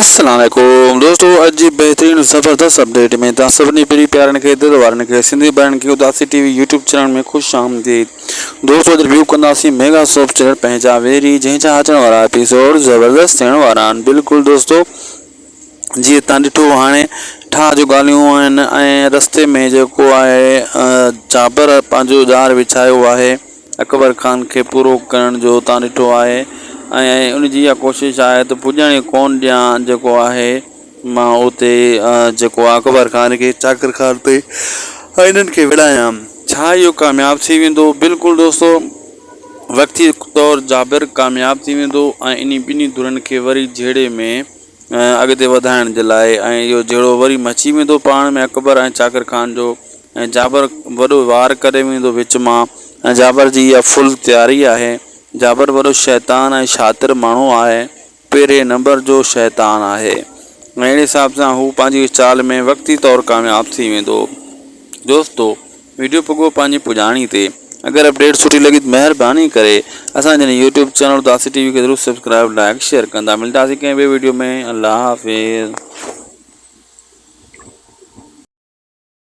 السلام عليڪم دوستو اڄ جي بهترين زبردست اپڊيٽ ۾ توهان سڀني پري پيارن کي دل وارن کي سنڌي ڀائرن کي اداسي ٽي وي يوٽيوب چينل ۾ خوش آمديد دوستو اڄ ريويو ڪنداسين ميگا سوپ چينل پنهنجا ويري جنهن جا اچڻ وارا ايپيسوڊ زبردست ٿيڻ وارا آهن بلڪل دوستو جيئن تان ڏٺو هاڻي ٺاهه جو ڳالهيون آهن ۽ رستي ۾ جيڪو آهي جابر پنهنجو ڄار وڇايو آهي اڪبر خان کي پورو ڪرڻ جو تان ڏٺو آهي ۽ ان جي اها ڪوشش آهي ته پڄڻ ئي ڪون ڏيان جيڪو آهي مان اتي جيڪو آهي اڪبر خان کي چاڪر خان تي ۽ انهن کي وڙهايان ڇا اهو ڪامياب ٿي ويندو بلڪل دوستو وقتي طور جابر ڪامياب ٿي ويندو ۽ انهي ٻنهي ڌرين کي وري جهيڙي ۾ اڳتي وڌائڻ جي لاء ۽ اهو جهيڙو وري مچي ويندو پاڻ ۾ اڪبر ۽ چاڪر خان جو ۽ جابر وڏو وار ڪري ويندو وچ مان ۽ جابر جي اها فل تياري آهي جابر وڏو شيطان ۽ شاطر ماڻهو آهي پهرين نمبر جو شيطان آهي ۽ اهڙي حساب سان هو پنهنجي چال ۾ وقتي طور ڪامياب ٿي ويندو دوستو ويڊيو پڳو پنهنجي پڄاڻي تي اگر اپڊيٽ سٺي لڳي ته مهرباني ڪري اسان جي يوٽيوب چينل اداسي ٽي وي کي ضرور سبسڪرائب لائڪ شيئر ڪندا ملداسين ڪنهن ٻي ويڊيو ۾ الله حافظ.